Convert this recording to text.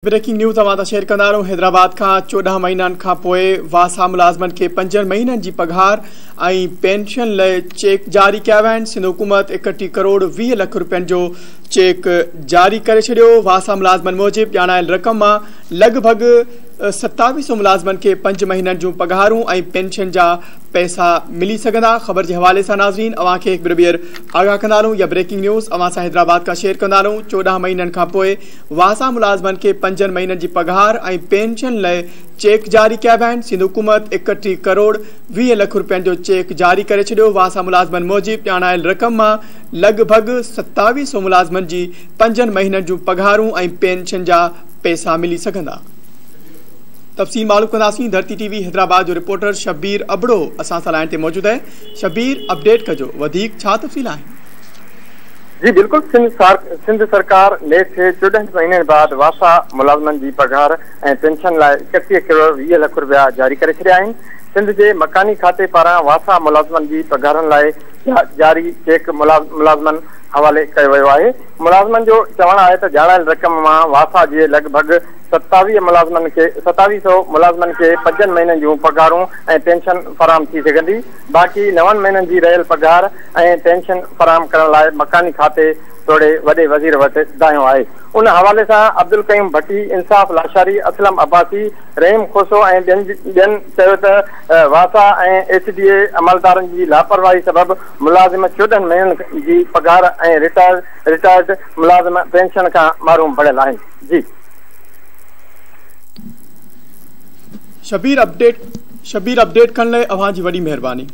Breaking news اوهان سان share ڪندا هلون حيدرآباد کان 14 مهينن کان پوء واسا ملازمن کي پنجن مهينن جي پگهار ۽ پينشن لئه چيڪ جاري ڪيا ويا آهن. سنڌ حڪومت 31 ڪروڙ 20 لک روپين جو چيڪ جاري ڪري ڇڏيو. واسا ملازمن موجب ڄاڻايل رقم مان لڳ ڀڳ 2700 ملازمن کي پنج مهينن جون پگهارون ۽ پينشن جا پئسا ملي سگهندا. خبر جي حوالي سان ناظرين اوهان کي هڪ ڀيرو ٻيهر آگاهه ڪندا هلون يا بريڪنگ نيوز اوهان سان حيدرآباد کان شيئر ڪندا هلون 14 مهينن کان پوء واسا ملازمن کي پنجن مهينن جي پگهار ۽ پينشن لئه چيڪ جاري ڪيا ويا آهن. سنڌ حڪومت 31 ڪروڙ 20 لک روپين جو چيڪ جاري ڪري ڇڏيو. واسا ملازمن موجب ڄاڻايل رقم مان لڳ ڀڳ 2700 ملازمن جي پنجن مهينن جون پگهارون ۽ پينشن جا پئسا ملي سگهندا. تفصيل معلوم ڪنداسين. ڌرتي ٽي وي حيدرآباد جو رپورٽر شبير ابڙو اسان سان لائين تي موجود آهي. شبير اپڊيٽ ڪجو وڌيڪ ڇا تفصيل آهن؟ جي بلڪل سنڌ سرڪار نيٺ 14 مهينن بعد واسا ملازمن جي پگهار ۽ پينشن لاء 31 ڪروڙ 20 لک رپيا جاري ڪري ڇڏيا آهن. سنڌ جي مڪاني کاتي پاران واسا ملازمن جي پگهارن لاء جاري چيڪ ملازمن حوالي ڪيو ويو آهي. ملازمن جو چوڻ آهي ته ڄاڻايل رقم مان واسا جي لڳ ڀڳ 27 ملازمن کي 27 سو ملازمن کي پنجن مهينن جون پگهارون ۽ پينشن فراهم ٿي سگهندي، باقي نون مهينن جي رهيل پگهار ۽ پينشن فراهم ڪرڻ لاء مڪاني کاتي توڙي وڏي وزير وٽ دانهيو آهي. ان حوالي سان عبدالقيوم ڀٽي، انصاف لاشاري، اسلم عباسي، رحيم کوسو ۽ ٻين ٻين چيو ته واسا ۽ ايس ڊي اي عملدارن جي لاپرواهي سبب ملازم 14 مهينن جي پگهار ۽ رٽائرڊ ملازم پينشن کان محروم بڻيل آهن. جي. شبير اپڊيٽ شبير اپڊيٽ ڪرڻ لاء اوهان جي وڏي مهرباني.